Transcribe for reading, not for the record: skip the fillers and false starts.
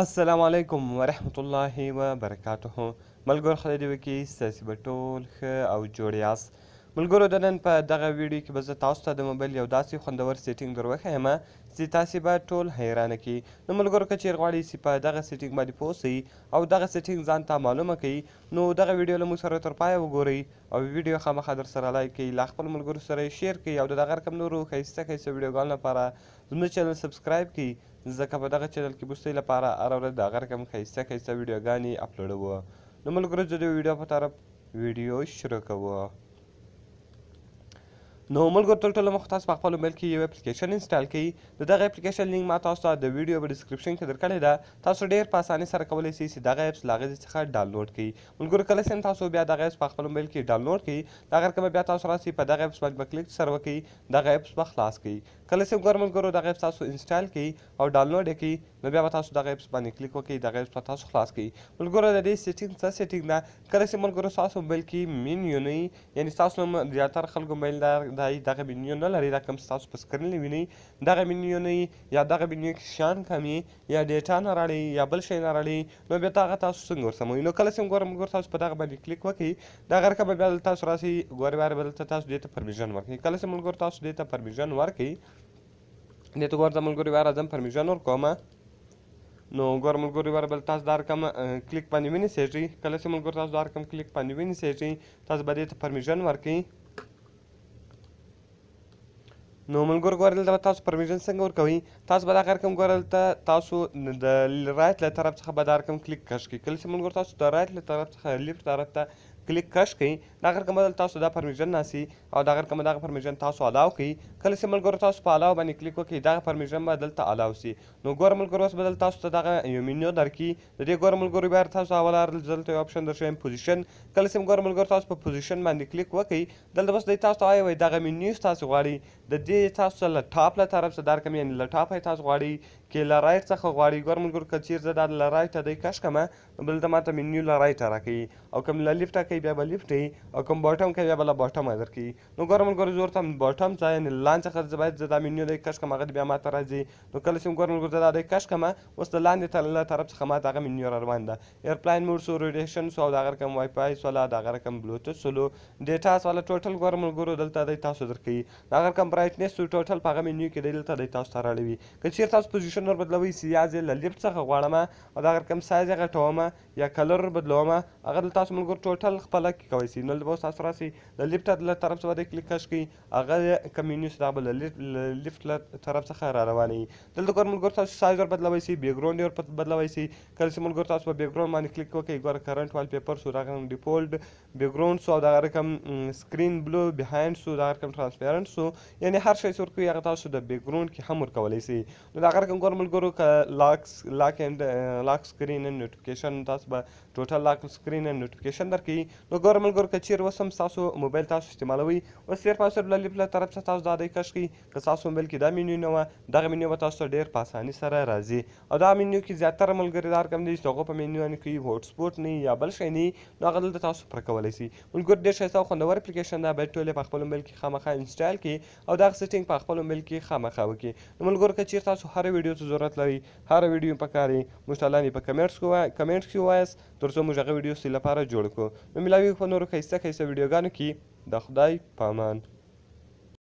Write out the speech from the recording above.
السلام علیکم ورحمت الله وبرکاته. ملګرو، خدای دې وکړي ستاسې به ټول ښه او جوړ یاست. ملګرو، د نن په دغه ویډیو کې به زه تاسو ته د موبایل یو داسې خوندور setting در وښیم چې تاسې به ټول حیرانه کړي. نو ملګرو، که چېرې غواړئ چې په دغه setting باندې پوه سئ او دغه setting ځان ته معلومه کړئ، نو دغه ویډیو له موږ سره تر پایه وګورئ او ویډیو خامخا در سره like کړئ، له خپلو ملګرو سره یې share کړئ او د دغه رقم نورو ښایسته ښایسته ویډیوګانو لپاره زموږ channel subscribe کړئ، ځکه په دغه channel کې بوستۍ لپاره هره ورځ دغه رقم ښایسته ښایسته ویډیوګانې اپلوډوو. نو ملګرو، زه د ویډیو په طرف ویډیو شروع کوو. نو ملګرو، تر ټولو مخ تاسو په خپل موبایل کې یو application install کړئ. د دغه application link ما تاسو ته د ویډیو په description کې درکړی ده. تاسو ډیر په اسانۍ سره کولی شئ چې دغه apps له هغه څخه ډاونلوډ کړئ. ملګرو، کله چې تاسو بیا دغه apps په خپل موبایل کې ډاونلوډ کړئ، دغه رقم بیا تاسو راسئ په دغه apps باندې به کلیک سره وکړئ، دغه apps به خلاص کړئ. کله چې ګور ملګرو دغه apps تاسو install کړئ او ډاونلوډ یې کړئ، نو بیا به تاسو دغه apps باندې کلیک وکړئ، دغه apps به تاسو خلاص کړئ. ملګرو، د دې setting څه setting ده؟ کله چې ملګرو تاسو موبایل کې مینیو نه، یعنې ستاسو زیاتره خلکو موبایل دا دغه مینیو نه لري، دا کوم تاسو په screen وینئ دغه مینیو نه، یا دغه مینیو کې شیان کمي، یا data نه راړي، یا بل شی نه راړي، نو بیا هغه تاسو څنګه ورسموئ؟ نو کله چې ګورم ملګرو تاسو په دغه باندې کلیک وکړئ، دغه رقم بیا دلته تاسو راسئ، ګورئ بیا به دلته تاسو دې ته permission ورکړئ. کله چې ملګرو تاسو دې ته permission ورکړئ، دې ته ګوره ملګرو بیا راځم permission ورکوم. نو ګوره ملګرو بیا بل تاسو دا رقم کلیک باندې ونیسئ. کله چې ملګرو تاسو دا رقم کلیک باندې ونیسئ، تاسو به دې ته permission ورکړئ. نو ملګرو ګوره دلته به تاسو permission څنګه ورکوئ؟ تاسو به دغه رقم ګوره دلته تاسو د right له طرف څخه به دا رقم کلیک کش کړئ. کله چې ملګرو تاسو د right له طرف څخه left طرف ته کلیک کش کړئ، دغه رقم به دلته تاسو دا permission ناسي او دغه رقم دغه permission تاسو allow کړئ. کله چې ملګرو تاسو په allow باندې کلیک وکړئ، دغه permission به دلته allow سي. نو ګوره ملګرو اوس به دلته تاسو ته دغه یو مینیو درکړي. د دې ګوره ملګرو بیا تاسو اوله دلته یو option درښیم position. کله چې ګوره ملګرو تاسو په position باندې کلیک وکړئ، دلته بس دی تاسو ته وایي وایي دغه مینیو تاسو غواړئ د دې تاسو له top له طرف څخه دا رقم، یعنې له top یې تاسو غواړئ کې له right څخه غواړئ. ګوره ملګرو که چېرې زه دا له right ه دی کش کړم، نو دلته ما ته مینیو له right ه راکوي، او کوم له left ه کوي بیا به left وي، او کوم bottom کوي بیا به له bottom ه درکوي. نو ګوره ملګرو زه ورته bottom څخه، یعنې لاندې څخه زه باید زه دا مینیو دی کش کړم، هغه بیا ما ته راځي. نو کله چې ګوره ملګرو زه دا دی کش کړم، اوس د لاندې له طرف څخه ما ته هغه مینیو را روان ده. airplane mode سو، radiation سو، او دغه رقم وای فای سوله، دغه رقم Bluetooth سولو، data سوله، total ګوره ملګرو دلته دی تاسو درکوي. دغه رقم brightness سو، total په هغه مینیو کې دی دلته دی تاسو ته راړوي. که چېرې تاسو position ور بدلوئ چې یا زه له left څخه غواړم او دغه رقم سایز یې غټوم یا color ور بدلوم، هغه دلته تاسو ملګرو total خپله کې کوی سئ. نو دلته به اوس تاسو راسئ له left له طرف څخه به دی کلیک کش کړئ، هغه کوم مینیو چې دغه به له left له طرف څخه را روانه وي. دلته ګوره ملګرو تاسو سایز ور بدلوی سئ، background یې ور بدلوی سئ. کله چې ملګرو تاسو په background باندې کلیک وکړئ، ګوره current wallpaper سو، دغه رقم default background سو، او دغه رقم screen blur behind سو، دغه رقم transparent سو، یعنې هر شی چې ورکوي هغه تاسو د background کې هم ورکولی سئ. نو دغه رقم ګوره ملګرو که lock and lock screen and notification، تاسو به total lock screen and notification درکوي. نو ګوره ملګرو که چېرې اوس هم ستاسو موبایل تاسو استعمالوئ، اوس صرف او صرف له left له طرف څخه تاسو دا دی کش کړئ. که ستاسو موبایل کې دا مینیو نه وه، دغه مینیو به تاسو ته ډېر په اسانۍ سره راځي. او دا مینیو کې زیاتره ملګري دا رقم دي چې هغو په مینیو کې hotspot نه یا بل شی نه، نو هغه دلته تاسو پر کولی سئ. ملګرو ډېر ښایسته او خوندور application ده، باید ټول یې په خپل موبایل کې خامخا install کړي او دغه setting په خپل موبایل کې خامخا وکړي. نو ملګرو که چېرې تاسو هره ویډیو ته ضرورت لرئ، هره ویډیو پکار وي، موږ ته لاندې په comments کې ووایاست تر څو موږ هغه ویډیو ستاسو لپاره جوړ کړو. نو ملاویږو په نورو ښایسته ښایسته ویډیوګانو کې. د خدای په امان.